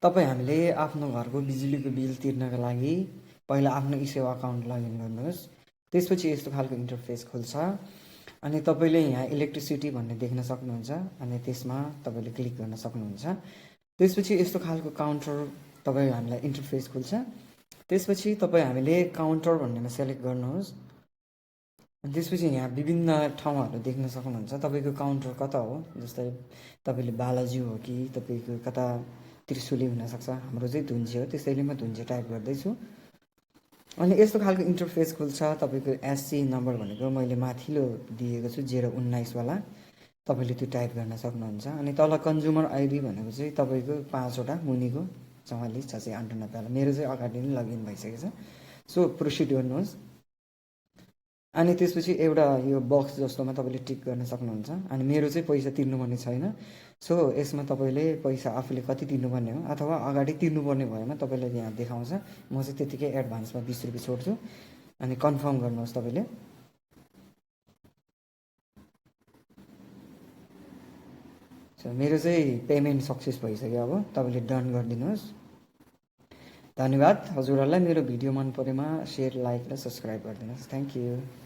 तपाईँ हामीले आफ्नो घरको बिजुलीको बिल तिर्नका लागि पहिला आफ्नो ई-सेवा अकाउन्ट लगइन गर्नुहोस्। त्यसपछि यस्तो खालको इन्टरफेस खुल्छ अनि तपाईँले यहाँ इलेक्ट्रिसिटी भन्ने देख्न सक्नुहुन्छ अनि त्यसमा तपाईँले क्लिक गर्न सक्नुहुन्छ। त्यसपछि यस्तो खालको काउन्टर तपाईँ हामीलाई इन्टरफेस खुल्छ। त्यसपछि तपाईँ हामीले काउन्टर भन्नेमा सेलेक्ट गर्नुहोस्। अनि त्यसपछि यहाँ विभिन्न ठाउँहरू देख्न सक्नुहुन्छ। तपाईँको काउन्टर कता हो, जस्तै तपाईँले बालाजी हो कि तपाईँको कता त्रिशुली हुनसक्छ। हाम्रो चाहिँ धुन्जे हो, त्यसैले म धुन्जे टाइप गर्दैछु। अनि यस्तो खालको इन्टरफेस खुल्छ। तपाईँको एससी नम्बर भनेको मैले माथिल्लो दिएको छु 019 वाला, तपाईँले त्यो टाइप गर्न सक्नुहुन्छ। अनि तल कन्ज्युमर आइडी भनेको चाहिँ तपाईँको 5वटा मुनिको 44 698 वाला, मेरो चाहिँ अगाडि नै लगइन भइसकेको छ। सो प्रोसिड गर्नुहोस्। अनि त्यसपछि एउटा यो बक्स जस्तोमा तपाईँले टिक गर्न सक्नुहुन्छ। अनि मेरो चाहिँ पैसा तिर्नुपर्ने छैन। सो यसमा तपाईँले पैसा आफूले कति तिर्नुपर्ने हो अथवा अगाडि तिर्नुपर्ने भएमा तपाईँले यहाँ देखाउँछ। म चाहिँ त्यतिकै एडभान्समा 20 रुपियाँ छोड्छु अनि कन्फर्म गर्नुहोस् तपाईँले। सो मेरो चाहिँ पेमेन्ट सक्सेस भइसक्यो। अब तपाईँले डन गरिदिनुहोस्। धन्यवाद। हजुरहरूलाई मेरो भिडियो मन परेमा सेयर, लाइक र सब्सक्राइब गरिदिनुहोस्। Thank you.